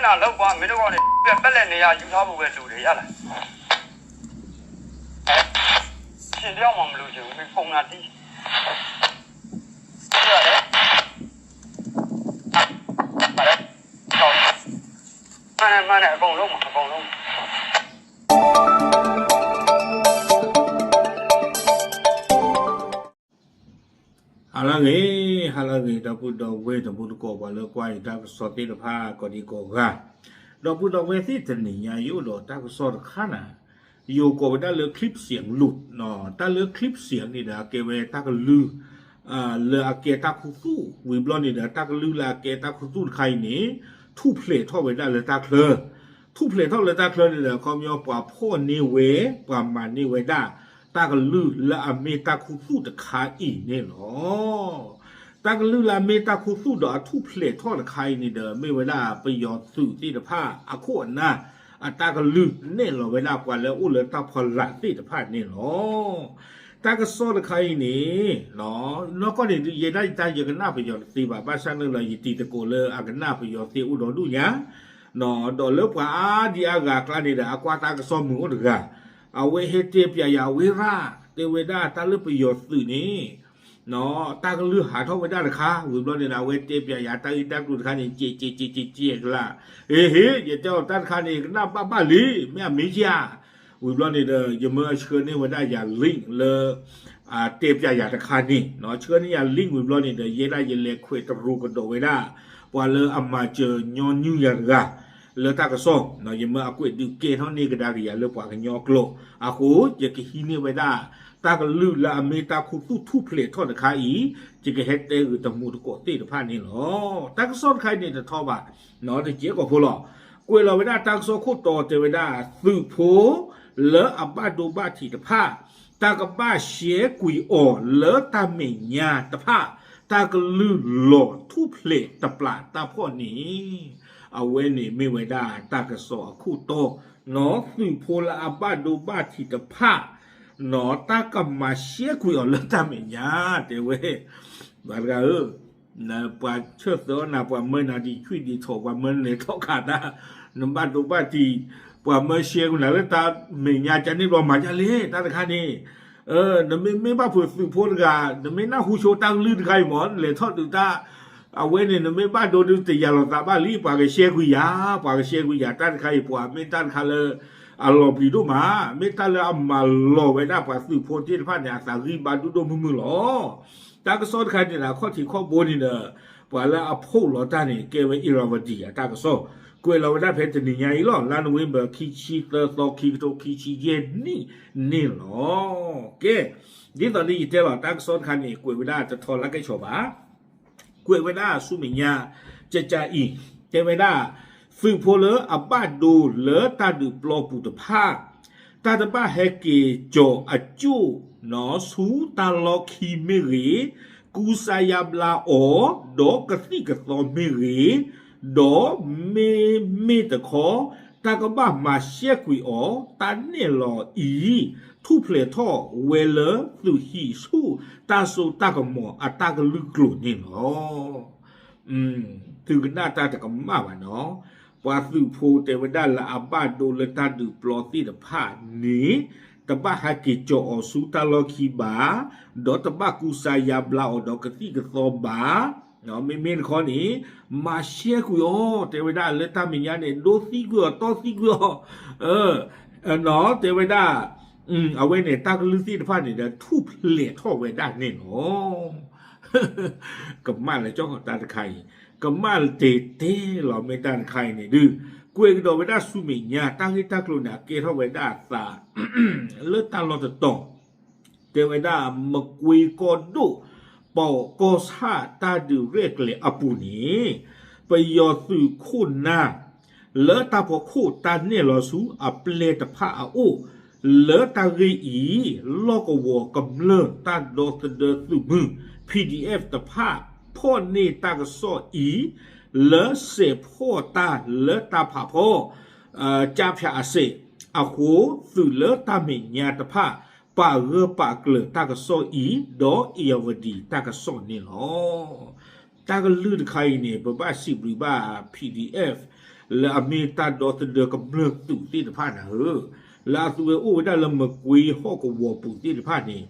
နလၢပှၤမ့ၢ်တဂီၢ်န့ၣ် ပလဲၣ်န့ၣ်ယၤယူၤထီၣ်ပဝဲလူၤဒီးယၤလဲၣ် ဆ့ၣ်ဒၣ်မၤမလူၤယမ့ၢ်ကိးနၤဒ် မၤန့ၣ် မၤန့ၣ် အကုန်လုံး အကုန်လုံး ဟါလၢအဂ့ၤ ဟါလၢအဂ့ၤ ဒီပုၢ်ဒီဝဲၢ်တံၤသကိး ပှၤလၢကွၢ်ယတၢ်ကစီၣ်သ့ၣ်တဖၣ် ကိးဒံကိးဂၤ ဒီပုၢ်ဒီဝဲၢ်သ့ၣ် တနံၤညါယအိၣ်ဒီးတၢ်ကစီၣ်တခါန့ၣ် ယိၤကိးဝဲဒၣ်လၢ clip စံးလူး တၢ်လၢ clip စံးန့ၣ်ဒီး အကဲဝဲတၢ်ကလုၢ် လၢအကဲတၢ်ခူသူၣ် ဝံၤဘျီန့ၣ်ဒီး တၢ်ကလုၢ်လၢအကဲတၢ်ခူသူၣ်တခါအံၤန့ၣ် ထူၣ်ဖျဲးထီၣ်ဝဲဒၣ်လၢတၢ်ချၢ ထူၣ်ဖျဲးထီၣ်လၢတၢ်ချၢန့ၣ်ဒီး ခီပညီပှၤဖီၣ်န့ၢ်ဝဲ ပှၤမၤန့ၢ်ဝဲဒၣ် တၢ်ကလုၢ်လၢအမ့ၢ်တၢ်ခူသူၣ်တခါအံၤန့ၣ်လီၤ. တၢ်ကလုၢ်လၢအမ့ၢ်တၢ်ခူသူၣ်ဒီးအထူၣ်ဖျဲးထီၣ်တခါအံၤန့ၣ်ဒီး မ့ၢ်ဝဲဒၣ်ပယီၤသုးသ့ၣ်တဖၣ်အခိၣ်အနၢ် အတၢ်ကလုၢ်နဲၣ်လီၤဝဲဒၣ်ပှၤလၢအအိၣ်လၢတၢ်ဖီလာ်သ့ၣ်တဖၣ်န့ၣ်လီၤ. တၢ်ကစီၣ်တခါအံၤန့ၣ် နီၢ်ကီၢ်န့ၣ် ယဲဒၣ်ယတၢ်ယကနၣ်ပယီၤတသ့ဘၣ် ဘၣ်ဆၣ်န့ၣ်လီၤ ယတံၤသကိးလၢအကနၣ်ပယီၤသ့အိၣ်ဒီဒူၣ်ညါ ဒီးလၢပှၤအါဒံအါဂၤအကျါန့ၣ်ဒီး အကွၢ်တၢ်ကစီၣ်မုာ်အိၣ်တဂၤ အဝဲဟဲတဲပျးယၤဝဲရၣ် တဲဝဲဒၣ်တၢ်လၢပယီၤသုးန့ၣ် တၢ်ကလုၢ်ဟးထီၣ်ဝဲဒၣ်တခါ ဝံၤဘျီန့ၣ်ဒီး အဝဲတဲပျးယၤတၢ်ဂ့ၢ်တၢ်ကျိၤတခါန့ၣ် ကဲးကဲးကဲးကဲးကဲးကလါ ဟ့ဟ့ ယတဲအီၤတၢ်တခါန့ၣ် ကနၣ်ဘၣ်ဘၣ်လံ မ့ၢ်အမ့ၢ်ဧါ ဝံၤဘျီန့ၣ်ဒီး ယမၢအဆှၢန့ၢ်ဝဲဒၣ်ယၤ link လၢ တဲပျးယၤတခါန့ၣ် ဆှၢန့ၢ်ယၤ link ဝံၤဘျီန့ၣ်ဒီး ယဲဒၣ်ယလဲၤခွဲးတရူးကဒီးဝဲဒၣ် ပှၤလၢအမၤစၢၤညီနုၢ်ယၤတဂၤ လၢတၢ်ကစီၣ် ယမၢအကွဲးဒုးကဲထီၣ်န့ၢ်ကဒါက့ၤယၤလၢပှၤကညီအကျိာ် အဃိ ယကဟံးန့ၢ်ဝဲဒၣ် တၢ်ကလုၢ်လၢအမ့ၢ်တၢ်ခူသူၣ်ထူၣ်ဖျဲးထီၣ်တခါအံၤ ယကဟဲတဲဂ့ၤတမူးတကိးသ့ၣ်တဖၣ်န့ၣ်လီၤ. တၢ်ကစီၣ်တခါအံၤန့ၣ်တထီဘၣ် တကဲကီၢ်ဖိလီၤ. ကွဲးလီၤဝဲဒၣ်တၢ်ကစီၣ်ခိၣ်တီတဲဝဲဒၣ် သုးဖိ လၢအဘၣ်ဒိဘၣ်ထံးတဖၣ် တၢ်ကဘၣ်ရှဲကွံာ်အီၤလၢတၢ်မဲာ်ညါတဖၣ် တၢ်ကလုၢ်လီၤထူၣ်ဖျဲးတပျးတၢ်ဖီၣ်န့ၣ် အဝဲန့ၣ်မ့ၢ်ဝဲဒၣ်တၢ်ကစီၣ်အခိၣ်တီ နီၢ်သုးဖိလၢအဘၣ်ဒိဘၣ်ထံးတဖၣ် နီၢ်တၢ်ကမၤရှဲကွံာ်အီၤလၢတၢ်မဲာ်ညါ တဲဝဲ ဘၣ်တဂၤဧၢ ပှၤဆၢၣ်သၢနၤ ပှၤမၢနၤဒံးဆံးဒံးထီၣ် ပှၤမၢနလဲၤထီၣ်ခးတၢ် နဘၣ်ဒိဘၣ်ထံး ပှၤမၢရှဲကွံာ်နၤလၢတၢ်မဲာ်ညါ ကန့ၣ်ဘျီမၤဒ်လဲၣ် တၢ်တခါန့ၣ် နမ့မ့ၢ်ဘၣ်ဖုးသုးဖိတဂၤ နမ့ၢ်နၢ်ဟူဆိတၢ်ကလုၢ်တခါအံၤမ့ၢ် နလဲၤထီၣ်ဒုးတၢ် အဝဲန့ၣ် နမ့ၢ်ဘၣ်ဒိဒုးတယာ်လီၤသးဘၣ်လံ ပှၤကရှဲကွံာ်ယၤ ပှၤကရှဲကွံာ်ယၤ တၢ်တခါအံၤ ပှၤမ့ၢ်တၢ်တခါလၢ အလီၤပျံၤဒိၣ်မး မ့ၢ်တၢ်လၢအမၤလီၤဝဲဒၣ်ပှၤသုးဖိသ့ၣ်တဖၣ်န့ၣ် အသးဂံၢ်ဘါဒိၣ်ဒိၣ်မုၢ်မုၢ်လီၤ. တၢ်ကစီၣ်တခါန့ၣ်ဒီး အခီၣ်ထံးခီၣ်ဘိန့ၣ်ဒီး ပှၤလၢအဖီၣ်လီၤတၢ်န့ၣ် ကဲဝဲ Irrawaddy အတၢ်ကစီၣ် ကွဲးလီၤဝဲဒၣ်ဖဲတနံၤညါအံၤလီၤ လါနိၣ်ဝ့ဘၢၣ် ခံဆံသၢသီ ခံကထိခံဆံယဲၢ်နံၣ်န့ၣ်လီၤ. ကဲ ဒ်သိးလၢယတဲလီၤ တၢ်ကစီၣ်တခါန့ၣ် ကွဲးဝဲဒၣ်တထီလၢကဲဆီၣ်ဘၣ် ကွဲးဝဲဒၣ်ဆူမဲာ်ညါ ကကအံၤ တဲဝဲဒၣ် သုးဖိလၢအဘၣ်ဒိလၢတၢ်ဒုးပျီပူၤတဖၣ် တၢ်တဘၣ်ဟဲက့ၤကၠီၤအကၠိၣ် ဆူတၢ်လီၢ်ခံမ့ၢ်ဂ့ၤ, ကူစါယါဘျါအီၤ ဒီးကသံၣ်ကသီမ့ၢ်ဂ့ၤ, ဒီးမ့မ့ၢ်တခီ တၢ်ကဘၣ်မၤရှဲကွံာ်အီၤ တၢ်နဲၣ်လီၤအံၤ ထူၣ်ဖျဲးထီၣ်ဝဲလၢသုးဟံၣ်ဆူၣ်တၢ်စိတၢ်ကမီၤအတၢ်ကလုၢ်ကျိာ်န့ၣ်လီၤ. သုကနၣ်တၢ်တကမၣ်ဘၣ်နီၤ, ပှၤသုးဖိတဲဝဲဒၣ်လၢအဘၣ်ဒိလၢတၢ်ဒုးပျီသ့ၣ်တဖၣ်န့ၣ် တဘၣ်ဟဲက့ၤကၠီၤအီၤဆူတၢ်လီၢ်ခံဘၣ်, ဒီးတဘၣ်ကူစါယါဘျါအီၤဒီးကသံၣ်ကသီဘၣ်, မ့မ့ၢ်တခီန့ၣ် မၤရှဲကွံာ်အီၤ တဲဝဲဒၣ်လၢတၢ်မဲာ်ညါန့ၣ် ဒိသံကွံာ်အီၤ တီသံကွံာ်အီၤ, တဲဝဲဒၣ် အဝဲန့ၣ် တၢ်ကလုၢ်သ့ၣ်တဖၣ်န့ၣ်ဒီး ထူၣ်ဖျဲးထီၣ်ဝဲဒၣ်န့ၣ်လီၤ. ကမၣ်လၢကၠီၣ်တၢ်တခါအံၤ, ကမၣ်တဲတဲလီၤမ့ၢ်တၢ်တခါအံၤန့ၣ်ဒုး, ကွဲးကဒီးဝဲဒၣ်ဆူမဲာ်ညါ တၢ်ဂ့ၢ်တၢ်ကျိၤန့ၣ် အကဲထီၣ်ဝဲဒၣ်အသး လၢတၢ်လီၢ်တတီၤ တဲဝဲဒၣ် မကွ့ကီၢ်ဒိၣ် ပီၣ်ကီၢ်ဆၣ်တၢ်ဒုးရဲၣ်ကျဲၤအပူၤန့ၣ် ပယီၤသုးခိၣ်နၢ် လၢတၢ်ဖီခိၣ်တၢ်နဲၣ်လီၤဆူအပျဲၢ်တဖၣ်အအိၣ် လၢတၢ်ဂ့ၢ်အံၤ လီၢ်ကဝီၤကမျၢၢ်တၢ်ဒီသဒၢသုးမုၢ် PDF တဖၣ် ဖီၣ်န့ၢ်တၢ်ကစီၣ်အံၤ လၢစဲးဖီၣ်တၢ်လၢတၢ်ဖးဖီ ကၠါဖၠးအစဲး အဃိ သုးလၢတၢ်မဲာ်ညါတဖၣ် ပာ်ဂၢၢ်ပာ်ကျၢၤတၢ်ကစီၣ်အံၤ ဒီး Irrawaddy တၢ်ကစီၣ်န့ၣ်လီၤ. တၢ်ကလုၢ်တခါအံၤန့ၣ် ပဘၣ်စံးဘျုးဘၣ် PDF လၢအမ့ၢ်တၢ်ဒီသဒၢကမျၢၢ်သုးသ့ၣ်တဖၣ်န့ၣ်ဧၢ, လၢအသုဝဲအိၣ်ဝဲဒၣ်လၢမကွ့ဟီၣ်ကဝီၤပူၤသ့ၣ်တဖၣ်န့ၣ်,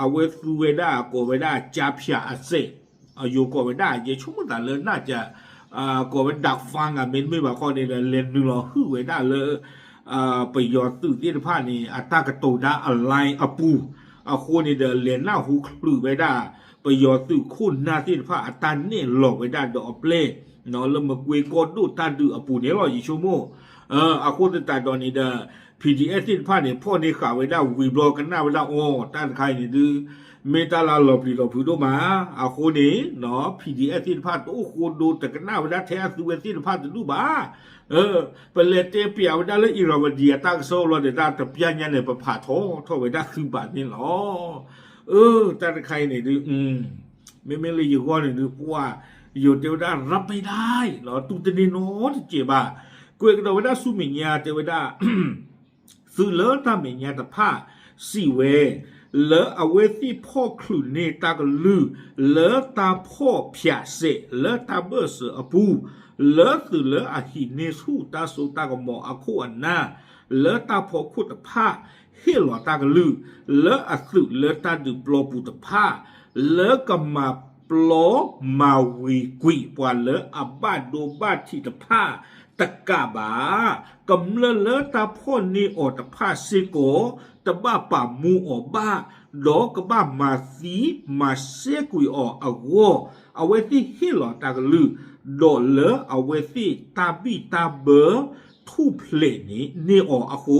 အဝဲသူဝဲဒၣ်ကိးဝဲဒၣ်ကၠါဖၠးအစဲး, အယိၤကိးဝဲဒၣ် ယဆိကမိၣ်သးလၢနၢ်ကၠး ကိးဝဲဒၣ် fund မ့တမ့ၢ်ဘၣ်ခီန့ၣ်ဒီး လဲၤနုာ်လီၤဟုၣ်ဝဲဒၣ်လၢ ပယီၤသုးသ့ၣ်တဖၣ်န့ၣ် အတၢ်ကတိၤတၢ်အ line အပူၤ, အဃိန့ၣ်ဒီး လဲၤနၢ်ဟူချုးဝဲဒၣ် ပယီၤသုးခိၣ်နၢ်သ့ၣ်တဖၣ်အတၢ်နဲၣ်လီၤဝဲဒၣ်ဒီးအပျဲၢ်, လၢမကွ့ကီၢ်ဒိၣ်တၢ်ဒုးအပူၤန့ၣ်လီၤ ယဆိကမိၣ်. အဃိသတးဒီးန့ၣ်ဒီး PDF သ့ၣ်တဖၣ်န့ၣ် ဖီၣ်န့ၢ်ဃာ်ဝဲဒၣ်ဝံၤဘျီကနၣ်ဝဲဒၣ်အီၤ တၢ်တခါအံၤန့ၣ်ဒုး မ့ၢ်တၢ်လၢလီၤပျံၤလီၤဖုးဒိၣ်မး, အဃိန့ၣ် PDF သ့ၣ်တဖၣ်တအိၣ်ဃိဒိ တကနၣ်ဝဲဒၣ်ထဲအသုဝဲသ့ၣ်တဖၣ်တဒူၣ်ဘၣ်. ပလဲၤတဲပျးဝဲဒၣ်လၢ Irrawaddy အတၢ်ကစီၣ်လီၤဒီး တၢ်တပျၢ်ညါန့ၣ် ပဖးထီထီၣ်ဝဲဒၣ်သုဘၣ်န့ၣ်လီၤ. အၢ တၢ်တခါအံၤန့ၣ်ဒုး မ့မ့ၢ်လၢယဂီၢ်န့ၣ်ဒုး ပှၤ ယိၤတဲဝဲဒၣ် ရၢမဲဒၣ်လီၤ တူၢ်တန့ၢ်နီတစဲးဘၣ်. ကွဲးကဒီးဝဲဒၣ်ဆူမဲာ်ညါတဲဝဲဒၣ် သုးလၢတၢ်မဲာ်ညါတဖၣ် စံးဝဲ လၢအဝဲသ့ၣ်ဖီၣ်ချုးန့ၢ်တၢ်ကလုၢ် လၢတၢ်ဖီၣ်ဖၠးစဲး လၢတၢ်ဘၢၣ်စၢၤအပူၤ လၢသုးလၢအဟံးန့ၢ်ဆူၣ်တၢ်စိတၢ်ကမီၤအခိၣ်အနၢ် လၢတၢ်ဖီခိၣ်တဖၣ် ဟ့ၣ်လီၤတၢ်ကလုၢ် လၢအသုးလၢတၢ်ဒုးပျီပူၤတဖၣ် လၢကမၤပျီမၤဝံၤကွံာ်ပှၤလၢအဘၣ်ဒိဘၣ်ထံးတဖၣ် တကးဘၣ် ကမျၢၢ်လၢတၢ်ဖီၣ်န့ၢ်အီၤတဖၣ်စ့ၢ်ကီး တဘၣ်ပာ်မူအီၤဘၣ်, ဒီးကဘၣ်မၤသံမၤစဲကွံာ်အီၤအဂီၢ် အဝဲသ့ၣ်ဟ့ၣ်လီၤတၢ်ကလုၢ်, ဒီးလၢအဝဲသ့ၣ်တၢ်ဘံၣ်တၢ်ဘၢထူၣ်ဖျဲးန့ၣ်န့ၢ်အီၤအဃိ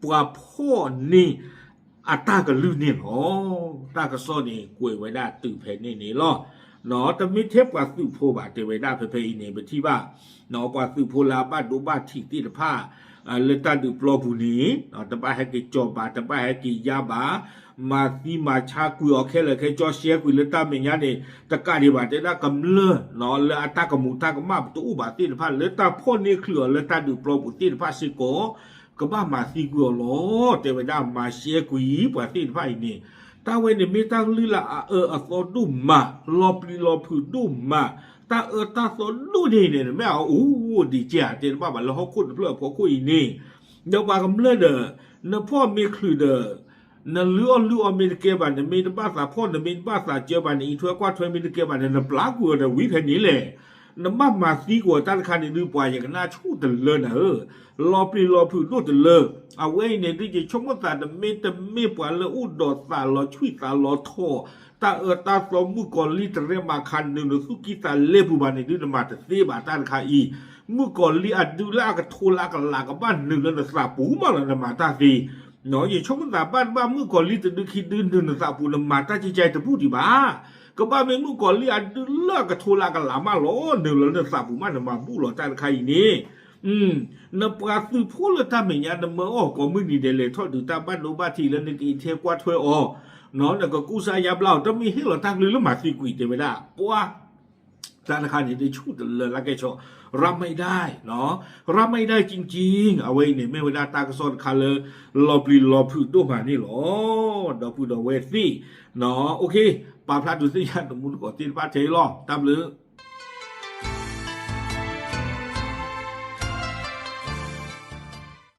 ပှၤဖီၣ်န့ၢ် အတၢ်ကလုၢ်န့ၣ်လီၤ. တၢ်ကစီၣ်န့ၣ် ကွဲးဝဲဒၣ်တုၤဖဲန့ၣ်န့ၣ်လီၤ. တမ့ၢ်ထဲပှၤသုးဖိဘၣ် တဲဝဲဒၣ်ဖဲဖဲအံၤန့ၣ် ပထံၣ်ဘၣ် ပှၤသုးဖိလၢအဘၣ်ဒိဘၣ်ထံးသ့ၣ်တဖၣ် လၢတၢ်ဒုးပျီပူၤန့ၣ် တဘၣ်ဟဲက့ၤကၠီၤဘၣ် တဘၣ်ဟဲက့ၤယါဘၣ် မၤသံမၤဆါကွံာ်အီၤခဲလၢာ်ခဲဆ့ ရှဲကွံာ်လၢတၢ်မဲာ်ညါန့ၣ် တကးဒံးဘၣ် တဲဒၣ်ကမျၢၢ် လၢအတၢ်ကမူၤတၢ်ကမၣ်တအိၣ်ဘၣ်သ့ၣ်တဖၣ် လၢတၢ်ဖီၣ်န့ၢ်ချုးအီၤလၢတၢ်ဒုးပျီပူၤသ့ၣ်တဖၣ်စ့ၢ်ကီး ကဘၣ်မၤသံကွံာ်အီၤလီၤ. တဲဝဲဒၣ်မၤရှဲကွံာ်ပှၤသ့ၣ်တဖၣ်အံၤန့ၣ် တၢ်ဝဲန့ၣ်မ့ၢ်တၢ်ကလုၢ်လၢအအၢအသီဒိၣ်မး လီၤပျံၤလီၤဖုးဒိၣ်မး တၢ်အၢတၢ်သီဒိၣ်န့ၣ်န့ၣ် မ့ၢ်အအိၣ်ဒံးကဲ တဲတဘၣ်ဘၣ်လၢဟီၣ်ခိၣ်တဖျၢၣ်အဖီခိၣ်အံၤန့ၣ် ဒီးပှၤကမျၢၢ်ဒီး နဖီၣ်မ့ၢ်ချုးဒီး နလုၢ်အီၣ်လုၢ်အီမ့ၢ်တကဲဘၣ် နမ့ၢ်တဘၣ်သးဖီၣ် နမ့ၢ်တဘၣ်သးကွၢ်ထွဲ ကွၢ်ထွဲမ့ၢ်တကဲဘၣ်န့ၣ် နပျၢ်ကွံာ်အီၤဒီးဝံၤဖဲန့ၣ်လဲၣ်. နဘၣ်မၤသံကွံာ်အီၤတၢ်တခါန့ၣ်ဒုး ပှၤယကနၣ်ဆူၣ်တလၢနၤဧၢ, လီၤပျံၤလီၤဖုးဒိၣ်တလၢ. အဝဲအံၤန့ၣ်ဒုး ယဆိကမိၣ်သး နမ့ၢ်တမ့ၢ်ပှၤလၢအိၣ်ဒီးသးလီၤဆှံသးလီၤထီၣ် တၢ်အၢတၢ်သီမုၣ်ကီၤလံၢ်တရဲၣ်မၤခးနုာ်နသူၣ်ကံၢ်သးလဲပူၤဘၣ်န့ၣ်ဒုး နမၤတသ့ဘၣ်တၢ်တခါအံၤ. မုၣ်ကီၤလံၢ်အဒုလၢအကထိလၢအကလးကဘၣ်နုာ်လၢနသးပူၤမးလီၤ နမၤတၢ်သ့ ယဆိကမိၣ်သးဘၣ်တဘၣ်မုၣ်ကီၤလံၢ်တဒုခံဒုနုာ်နသးပူၤ နမၤတၢ်ကဲကဲတဘူၣ်ဒံးဘၣ်. ကဘၣ်မ့ၢ်မုၣ်ကီၤလံၢ်အဒုလၢအကထိလၢအကလးမးလီၤ နုာ်လီၤလၢနသးပူၤမး နမၤဘူၣ်လီၤတၢ်တခါအံၤန့ၣ် နပှၤသုးဖိလၢတၢ်မဲာ်ညါ နမၢအီၣ်ကိးမုၢ်နံၤဒဲးလဲၤထီၣ်ဒုးတၢ်ဘၣ်ဒိဘၣ်ထံးလၢနကအံးထဲကွၢ်ထွဲအီၤ နကကူစါယါဘျါအီၤ တမ့ၢ်ဟ့ၣ်လီၤတၢ်ကလုၢ်လၢမၤသံကွံာ်တဲဝဲဒၣ် ပှၤ တၢ်တခါန့ၣ် တဆူၣ်တလၢလၢကဲဆီ ရၢ်မဲဒၣ် ရၢ်မဲဒၣ်ကၠံကၠံ အဝဲအံၤန့ၣ် မ့ၢ်ဝဲဒၣ်တၢ်ကစီၣ်တခါလၢ လီၤပျံၤလီၤဖုးဒိၣ်မးန့ၣ်လီၤ. ဒီပုၢ်ဒီဝဲၢ်သ့ၣ် ပာ်ဖျါဒုးသ့ၣ်ညါတမူတကိးသ့ၣ်တဖၣ်ထဲအံၤလီၤ. တၢ်ဘျုး